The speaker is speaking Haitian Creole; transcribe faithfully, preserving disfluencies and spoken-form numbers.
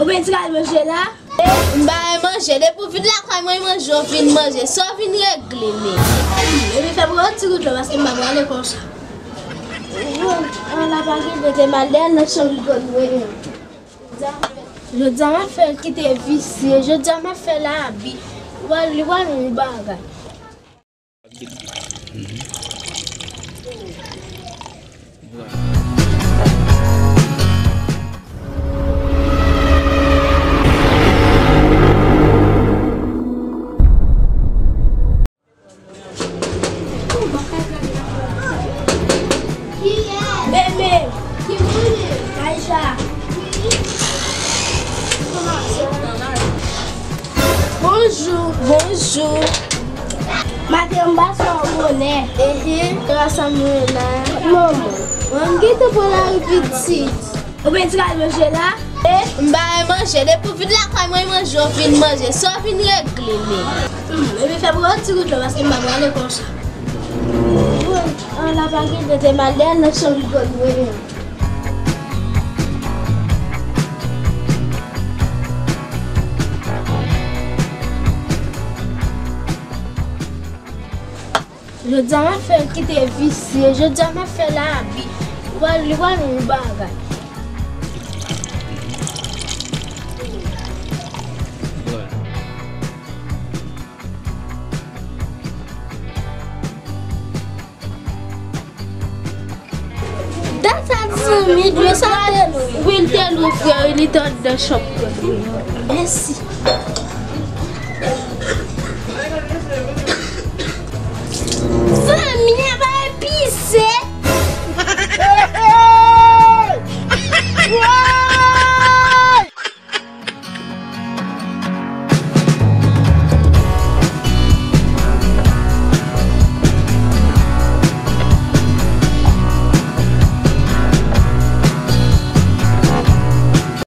Ou menm ti kal manje la? M pa manje, depi w vin lakay mwen manje, w vin manje, sa w vin regle menm? Epi fè m yon ti gout dlo paske m pa prale konsa. An la pa gen bete mal dèyè nan chanm gòd mwen. Jodi a m ap fè l kite visye, jodi a m ap fè l abi. Li pral, li pral yon bagay. Bebe, Aisha. Bonjou, bonjou. Maten m pase w bonè. Ehe. Grasa mwen la. Manman. Mwen m gentan pran lari pitit. Ou menm ti kal manje la? E, m pa manje. Depi w vin lakay mwen manje, w vin manje. Sa w vin regle menm? Hmm, epi fè m yon ti gout dlo paske m pa prale konsa. An la pa gen bete mal dèyè nan chanm gòd mwen. Jodi a m ap fè l kite visye, jodi a m ap fè l abi. Li pral, li pral yon bagay. Dat sa di zanmi, dlo sa te lou. Wi, l te lou, frè, wi, li te anndan chòp. Mèsi. Zanmi, a pa epize.